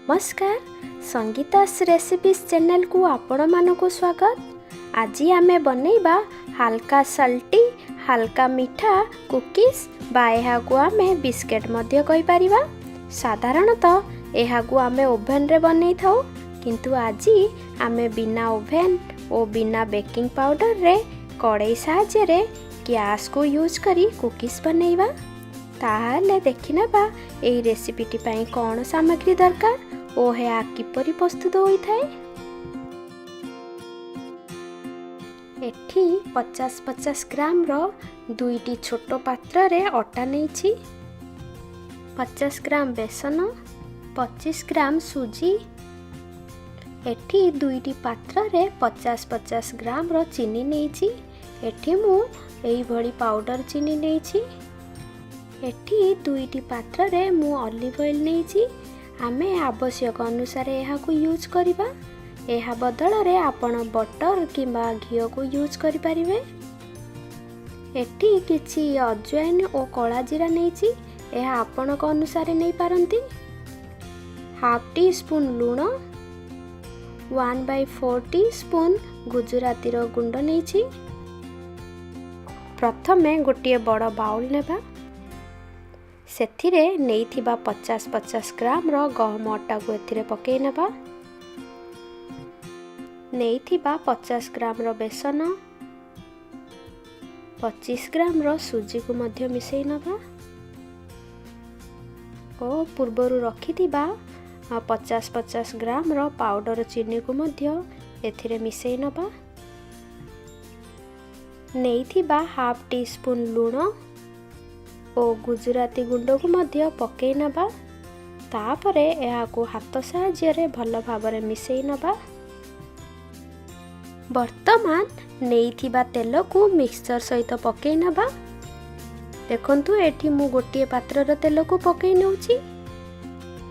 ନମସ୍କାର, ସଙ୍ଗୀତାସ୍ ରେସିପିସ୍ ଚ୍ୟାନେଲକୁ ଆପଣମାନଙ୍କୁ ସ୍ୱାଗତ। ଆଜି ଆମେ ବନେଇବା ହାଲକା ସଲ୍ଟି, ହାଲକା ମିଠା କୁକିଜ୍ ବା ଏହାକୁ ଆମେ ବିସ୍କେଟ୍ ମଧ୍ୟ କହିପାରିବା। ସାଧାରଣତଃ ଏହାକୁ ଆମେ ଓଭେନରେ ବନେଇଥାଉ, କିନ୍ତୁ ଆଜି ଆମେ ବିନା ଓଭେନ୍ ଓ ବିନା ବେକିଂ ପାଉଡ଼ରରେ କଡ଼େଇ ସାହାଯ୍ୟରେ ଗ୍ୟାସ୍କୁ ୟୁଜ୍ କରି କୁକିଜ୍ ବନେଇବା। ତାହେଲେ ଦେଖିନେବା ଏହି ରେସିପିଟି ପାଇଁ କ'ଣ ସାମଗ୍ରୀ ଦରକାର ଓ ଏହା କିପରି ପ୍ରସ୍ତୁତ ହୋଇଥାଏ। ଏଠି 50 50 ଗ୍ରାମର ଦୁଇଟି ଛୋଟ ପାତ୍ରରେ ଅଟା ନେଇଛି, 50 ଗ୍ରାମ ବେସନ, 25 ଗ୍ରାମ ସୁଜି। ଏଠି ଦୁଇଟି ପାତ୍ରରେ 50 50 ଗ୍ରାମର ଚିନି ନେଇଛି। ଏଠି ମୁଁ ଏଇଭଳି ପାଉଡ଼ର ଚିନି ନେଇଛି। ଏଠି ଦୁଇଟି ପାତ୍ରରେ ମୁଁ ଅଲିଭ୍ ଅଏଲ୍ ନେଇଛି। ଆମେ ଆବଶ୍ୟକ ଅନୁସାରେ ଏହାକୁ ୟୁଜ୍ କରିବା। ଏହା ବଦଳରେ ଆପଣ ବଟର୍ କିମ୍ବା ଘିଅକୁ ୟୁଜ୍ କରିପାରିବେ। ଏଠି କିଛି ଅଜୱାଇନ ଓ କଳା ଜିରା ନେଇଛି। ଏହା ଆପଣଙ୍କ ଅନୁସାରେ ନେଇପାରନ୍ତି। ହାଫ୍ ଟି ସ୍ପୁନ୍ ଲୁଣ, 1/4 ଟି ସ୍ପୁନ୍ ଗୁଜୁରାତିର ଗୁଣ୍ଡ ନେଇଛି। ପ୍ରଥମେ ଗୋଟିଏ ବଡ଼ ବାଉଲ୍ ନେବା। ସେଥିରେ ନେଇଥିବା 50 50 ଗ୍ରାମର ଗହମ ଅଟାକୁ ଏଥିରେ ପକାଇ ନେବା। ନେଇଥିବା 50 ଗ୍ରାମର ବେସନ, 25 ଗ୍ରାମର ସୁଜିକୁ ମଧ୍ୟ ମିଶାଇ ନେବା ଓ ପୂର୍ବରୁ ରଖିଥିବା 50 50 ଗ୍ରାମର ପାଉଡ଼ର ଚିନିକୁ ମଧ୍ୟ ଏଥିରେ ମିଶାଇ ନେବା। ନେଇଥିବା ହାଫ୍ ଟି ସ୍ପୁନ୍ ଲୁଣ ଓ ଗୁଜୁରାତି ଗୁଣ୍ଡକୁ ମଧ୍ୟ ପକାଇ ନେବା। ତାପରେ ଏହାକୁ ହାତ ସାହାଯ୍ୟରେ ଭଲ ଭାବରେ ମିଶାଇ ନେବା। ବର୍ତ୍ତମାନ ନେଇଥିବା ତେଲକୁ ମିକ୍ସଚର ସହିତ ପକାଇ ନେବା। ଦେଖନ୍ତୁ, ଏଠି ମୁଁ ଗୋଟିଏ ପାତ୍ରର ତେଲକୁ ପକାଇ ନେଉଛି।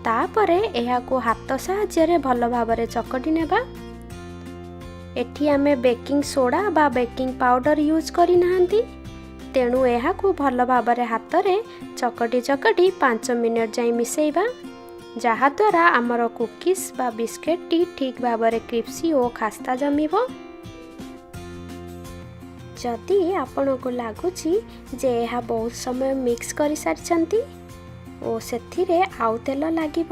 ତାପରେ ଏହାକୁ ହାତ ସାହାଯ୍ୟରେ ଭଲ ଭାବରେ ଚକଟି ନେବା। ଏଠି ଆମେ ବେକିଂ ସୋଡ଼ା ବା ବେକିଂ ପାଉଡ଼ର ୟୁଜ୍ କରିନାହାନ୍ତି, ତେଣୁ ଏହାକୁ ଭଲ ଭାବରେ ହାତରେ ଚକଟି ଚକଟି 5 ମିନିଟ୍ ଯାଏଁ ମିଶାଇବା, ଯାହାଦ୍ୱାରା ଆମର କୁକିଜ୍ ବା ବିସ୍କେଟ୍ଟି ଠିକ୍ ଭାବରେ କ୍ରିସ୍ପି ଓ ଖାସ୍ତା ଜମିବ। ଯଦି ଆପଣଙ୍କୁ ଲାଗୁଛି ଯେ ଏହା ବହୁତ ସମୟ ମିକ୍ସ କରିସାରିଛନ୍ତି ଓ ସେଥିରେ ଆଉ ତେଲ ଲାଗିବ,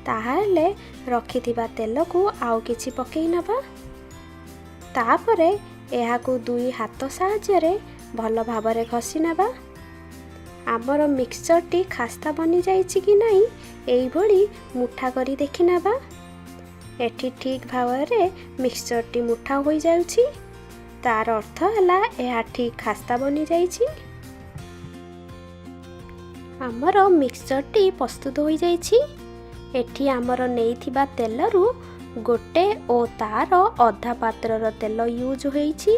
ତାହେଲେ ରଖିଥିବା ତେଲକୁ ଆଉ କିଛି ପକାଇ ନେବା। ତାପରେ ଏହାକୁ ଦୁଇ ହାତ ସାହାଯ୍ୟରେ ଭଲ ଭାବରେ ଘଷି ନେବା। ଆମର ମିକ୍ସଚରଟି ଖାସ୍ତା ବନିଯାଇଛି କି ନାହିଁ, ଏଇଭଳି ମୁଠା କରି ଦେଖିନେବା। ଏଠି ଠିକ୍ ଭାବରେ ମିକ୍ସଚରଟି ମୁଠା ହୋଇଯାଉଛି। ତାର ଅର୍ଥ ହେଲା ଏହା ଠିକ୍ ଖାସ୍ତା ବନିଯାଇଛି। ଆମର ମିକ୍ସଚରଟି ପ୍ରସ୍ତୁତ ହୋଇଯାଇଛି। ଏଠି ଆମର ନେଇଥିବା ତେଲରୁ ଗୋଟେ ଓ ତାର ଅଧା ପାତ୍ରର ତେଲ ୟୁଜ୍ ହୋଇଛି।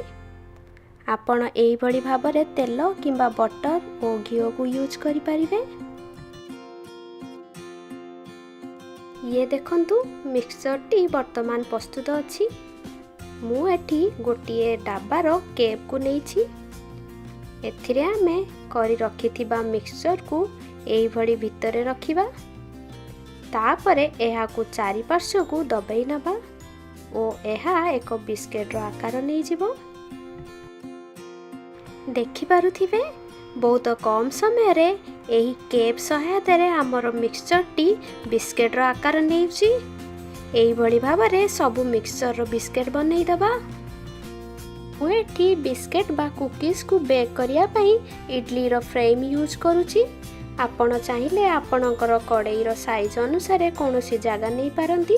ଆପଣ ଏଇଭଳି ଭାବରେ ତେଲ କିମ୍ବା ବଟର ଓ ଘିଅକୁ ୟୁଜ୍ କରିପାରିବେ। ଇଏ ଦେଖନ୍ତୁ, ମିକ୍ସଚରଟି ବର୍ତ୍ତମାନ ପ୍ରସ୍ତୁତ ଅଛି। ମୁଁ ଏଠି ଗୋଟିଏ ଡାବାର କେପ୍କୁ ନେଇଛି। ଏଥିରେ ଆମେ କରି ରଖିଥିବା ମିକ୍ସଚରକୁ ଏଇଭଳି ଭିତରେ ରଖିବା। ତାପରେ ଏହାକୁ ଚାରିପାର୍ଶ୍ୱକୁ ଦବେଇ ନେବା ଓ ଏହା ଏକ ବିସ୍କେଟର ଆକାର ନେଇଯିବ। ଦେଖିପାରୁଥିବେ, ବହୁତ କମ୍ ସମୟରେ ଏହି କେପ୍ ସହାୟତାରେ ଆମର ମିକ୍ସଚରଟି ବିସ୍କେଟର ଆକାର ନେଉଛି। ଏଇଭଳି ଭାବରେ ସବୁ ମିକ୍ସଚରର ବିସ୍କେଟ ବନେଇଦେବା। ମୁଁ ଏଠି ବିସ୍କେଟ ବା କୁକିଜକୁ ବେକ୍ କରିବା ପାଇଁ ଇଡଲିର ଫ୍ରେମ୍ ୟୁଜ୍ କରୁଛି। ଆପଣ ଚାହିଁଲେ ଆପଣଙ୍କର କଡ଼େଇର ସାଇଜ୍ ଅନୁସାରେ କୌଣସି ଜାଗା ନେଇପାରନ୍ତି।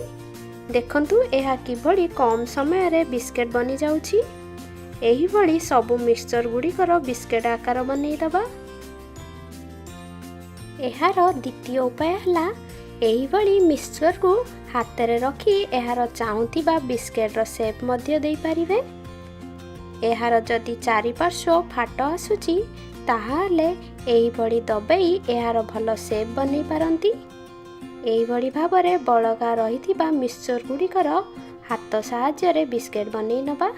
ଦେଖନ୍ତୁ, ଏହା କିଭଳି କମ୍ ସମୟରେ ବିସ୍କେଟ ବନିଯାଉଛି। ଏହିଭଳି ସବୁ ମିକ୍ସଚର ଗୁଡ଼ିକର ବିସ୍କେଟ ଆକାର ବନେଇଦେବା। ଏହାର ଦ୍ୱିତୀୟ ଉପାୟ ହେଲା, ଏହିଭଳି ମିକ୍ସଚରକୁ ହାତରେ ରଖି ଏହାର ଚାହୁଁଥିବା ବିସ୍କେଟର ସେପ୍ ମଧ୍ୟ ଦେଇପାରିବେ। ଏହାର ଯଦି ଚାରିପାର୍ଶ୍ୱ ଫାଟ ଆସୁଛି, ତାହେଲେ ଏହିଭଳି ଦବେଇ ଏହାର ଭଲ ସେପ୍ ବନେଇ ପାରନ୍ତି। ଏହିଭଳି ଭାବରେ ବଳକା ରହିଥିବା ମିକ୍ସଚର ଗୁଡ଼ିକର ହାତ ସାହାଯ୍ୟରେ ବିସ୍କେଟ ବନେଇ ନେବା।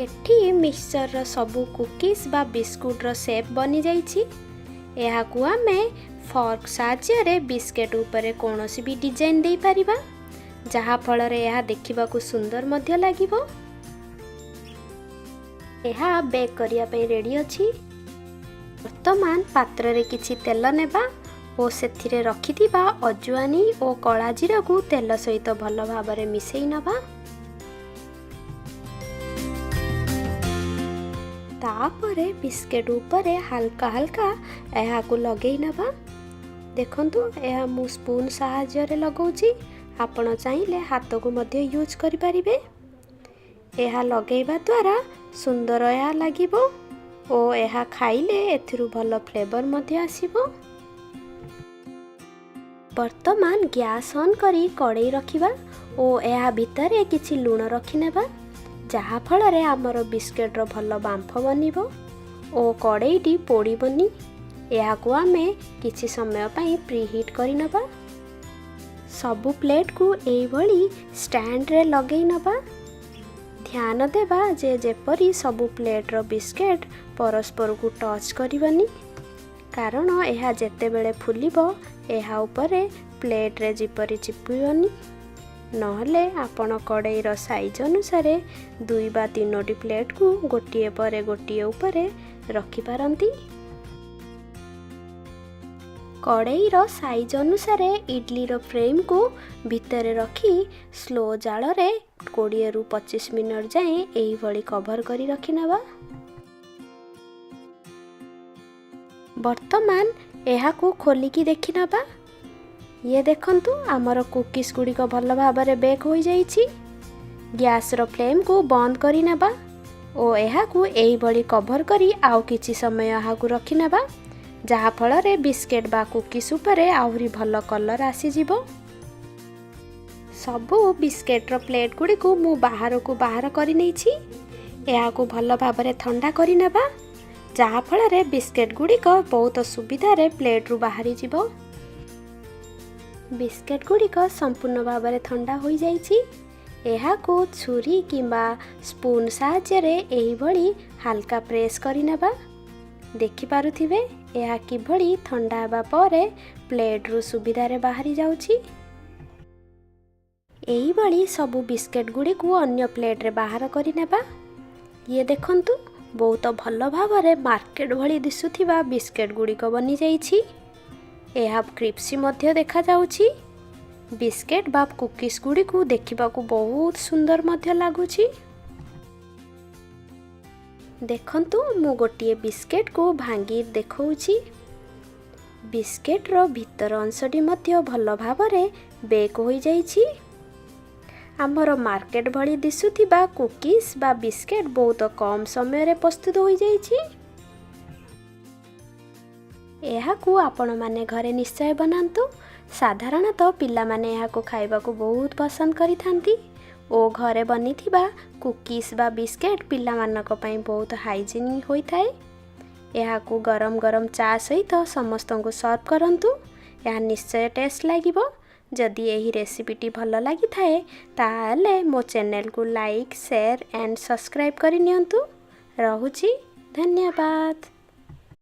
ଏଠି ମିକ୍ସଚରର ସବୁ କୁକିଜ୍ ବା ବିସ୍କୁଟର ସେପ୍ ବନିଯାଇଛି। ଏହାକୁ ଆମେ ଫର୍କ ସାହାଯ୍ୟରେ ବିସ୍କେଟ୍ ଉପରେ କୌଣସି ବି ଡିଜାଇନ୍ ଦେଇପାରିବା, ଯାହାଫଳରେ ଏହା ଦେଖିବାକୁ ସୁନ୍ଦର ମଧ୍ୟ ଲାଗିବ। ଏହା ବେକ୍ କରିବା ପାଇଁ ରେଡ଼ି ଅଛି। ବର୍ତ୍ତମାନ ପାତ୍ରରେ କିଛି ତେଲ ନେବା ଓ ସେଥିରେ ରଖିଥିବା ଅଜୁଆନି ଓ କଳା ଜିରାକୁ ତେଲ ସହିତ ଭଲ ଭାବରେ ମିଶାଇ ନେବା। ତାପରେ ବିସ୍କେଟ୍ ଉପରେ ହାଲକା ହାଲକା ଏହାକୁ ଲଗେଇ ନେବା। ଦେଖନ୍ତୁ, ଏହା ମୁଁ ସ୍ପୁନ୍ ସାହାଯ୍ୟରେ ଲଗାଉଛି। ଆପଣ ଚାହିଁଲେ ହାତକୁ ମଧ୍ୟ ୟୁଜ୍ କରିପାରିବେ। ଏହା ଲଗାଇବା ଦ୍ୱାରା ସୁନ୍ଦର ଏହା ଲାଗିବ ଓ ଏହା ଖାଇଲେ ଏଥିରୁ ଭଲ ଫ୍ଲେଭର୍ ମଧ୍ୟ ଆସିବ। ବର୍ତ୍ତମାନ ଗ୍ୟାସ୍ ଅନ୍ କରି କଡ଼େଇ ରଖିବା ଓ ଏହା ଭିତରେ କିଛି ଲୁଣ ରଖିନେବା, ଯାହାଫଳରେ ଆମର ବିସ୍କେଟ୍ର ଭଲ ବାମ୍ଫ ବନିବ ଓ କଡ଼େଇଟି ପୋଡ଼ିବନି। ଏହାକୁ ଆମେ କିଛି ସମୟ ପାଇଁ ପ୍ରିହିଟ୍ କରିନେବା। ସବୁ ପ୍ଲେଟ୍କୁ ଏଇଭଳି ଷ୍ଟାଣ୍ଡରେ ଲଗେଇ ନେବା। ଧ୍ୟାନ ଦେବା ଯେ ଯେପରି ସବୁ ପ୍ଲେଟ୍ର ବିସ୍କେଟ୍ ପରସ୍ପରକୁ ଟଚ୍ କରିବନି, କାରଣ ଏହା ଯେତେବେଳେ ଫୁଲିବ, ଏହା ଉପରେ ପ୍ଲେଟ୍ରେ ଯେପରି ଚିପିବନି। ନହେଲେ ଆପଣ କଡ଼େଇର ସାଇଜ୍ ଅନୁସାରେ ଦୁଇ ବା ତିନୋଟି ପ୍ଲେଟ୍କୁ ଗୋଟିଏ ପରେ ଗୋଟିଏ ଉପରେ ରଖିପାରନ୍ତି। କଡ଼େଇର ସାଇଜ୍ ଅନୁସାରେ ଇଡ଼ଲିର ଫ୍ରେମ୍କୁ ଭିତରେ ରଖି ସ୍ଲୋ ଜାଳରେ 20ରୁ 25 ମିନିଟ୍ ଯାଏଁ ଏଇଭଳି କଭର୍ କରି ରଖିନେବା। ବର୍ତ୍ତମାନ ଏହାକୁ ଖୋଲିକି ଦେଖିନେବା। ଇଏ ଦେଖନ୍ତୁ, ଆମର କୁକିସ୍ ଗୁଡ଼ିକ ଭଲ ଭାବରେ ବେକ୍ ହୋଇଯାଇଛି। ଗ୍ୟାସ୍ର ଫ୍ଲେମ୍କୁ ବନ୍ଦ କରିନେବା ଓ ଏହାକୁ ଏଇଭଳି କଭର୍ କରି ଆଉ କିଛି ସମୟ ଏହାକୁ ରଖିନେବା, ଯାହାଫଳରେ ବିସ୍କେଟ୍ ବା କୁକିସ୍ ଉପରେ ଆହୁରି ଭଲ କଲର୍ ଆସିଯିବ। ସବୁ ବିସ୍କେଟ୍ର ପ୍ଲେଟ୍ ଗୁଡ଼ିକୁ ମୁଁ ବାହାରକୁ ବାହାର କରିନେଇଛି। ଏହାକୁ ଭଲ ଭାବରେ ଥଣ୍ଡା କରିନେବା, ଯାହାଫଳରେ ବିସ୍କେଟ୍ ଗୁଡ଼ିକ ବହୁତ ସୁବିଧାରେ ପ୍ଲେଟ୍ରୁ ବାହାରିଯିବ। ବିସ୍କେଟ୍ ଗୁଡ଼ିକ ସମ୍ପୂର୍ଣ୍ଣ ଭାବରେ ଥଣ୍ଡା ହୋଇଯାଇଛି। ଏହାକୁ ଛୁରୀ କିମ୍ବା ସ୍ପୁନ୍ ସାହାଯ୍ୟରେ ଏହିଭଳି ହାଲକା ପ୍ରେସ୍ କରିନେବା। ଦେଖିପାରୁଥିବେ, ଏହା କିଭଳି ଥଣ୍ଡା ହେବା ପରେ ପ୍ଲେଟ୍ରୁ ସୁବିଧାରେ ବାହାରି ଯାଉଛି। ଏହିଭଳି ସବୁ ବିସ୍କେଟ୍ ଗୁଡ଼ିକୁ ଅନ୍ୟ ପ୍ଲେଟ୍ରେ ବାହାର କରିନେବା। ଇଏ ଦେଖନ୍ତୁ, ବହୁତ ଭଲ ଭାବରେ ମାର୍କେଟ ଭଳି ଦିଶୁଥିବା ବିସ୍କେଟ୍ ଗୁଡ଼ିକ ବନିଯାଇଛି। ଏହା କ୍ରିସ୍ପି ମଧ୍ୟ ଦେଖାଯାଉଛି। ବିସ୍କେଟ୍ ବା କୁକିସ୍ ଗୁଡ଼ିକୁ ଦେଖିବାକୁ ବହୁତ ସୁନ୍ଦର ମଧ୍ୟ ଲାଗୁଛି। ଦେଖନ୍ତୁ, ମୁଁ ଗୋଟିଏ ବିସ୍କେଟ୍କୁ ଭାଙ୍ଗି ଦେଖାଉଛି। ବିସ୍କେଟ୍ର ଭିତର ଅଂଶଟି ମଧ୍ୟ ଭଲ ଭାବରେ ବେକ୍ ହୋଇଯାଇଛି। ଆମର ମାର୍କେଟ ଭଳି ଦିଶୁଥିବା କୁକିସ୍ ବା ବିସ୍କେଟ୍ ବହୁତ କମ୍ ସମୟରେ ପ୍ରସ୍ତୁତ ହୋଇଯାଇଛି। ଏହାକୁ ଆପଣମାନେ ଘରେ ନିଶ୍ଚୟ ବନାନ୍ତୁ। ସାଧାରଣତଃ ପିଲାମାନେ ଏହାକୁ ଖାଇବାକୁ ବହୁତ ପସନ୍ଦ କରିଥାନ୍ତି ଓ ଘରେ ବନିଥିବା କୁକିସ୍ ବା ବିସ୍କେଟ୍ ପିଲାମାନଙ୍କ ପାଇଁ ବହୁତ ହାଇଜିନିକ୍ ହୋଇଥାଏ। ଏହାକୁ ଗରମ ଗରମ ଚା ସହିତ ସମସ୍ତଙ୍କୁ ସର୍ଭ କରନ୍ତୁ। ଏହା ନିଶ୍ଚୟ ଟେଷ୍ଟ ଲାଗିବ। ଯଦି ଏହି ରେସିପିଟି ଭଲ ଲାଗିଥାଏ, ତାହେଲେ ମୋ ଚ୍ୟାନେଲକୁ ଲାଇକ୍, ସେୟାର ଆଣ୍ଡ ସବସ୍କ୍ରାଇବ୍ କରିନିଅନ୍ତୁ। ରହୁଛି, ଧନ୍ୟବାଦ।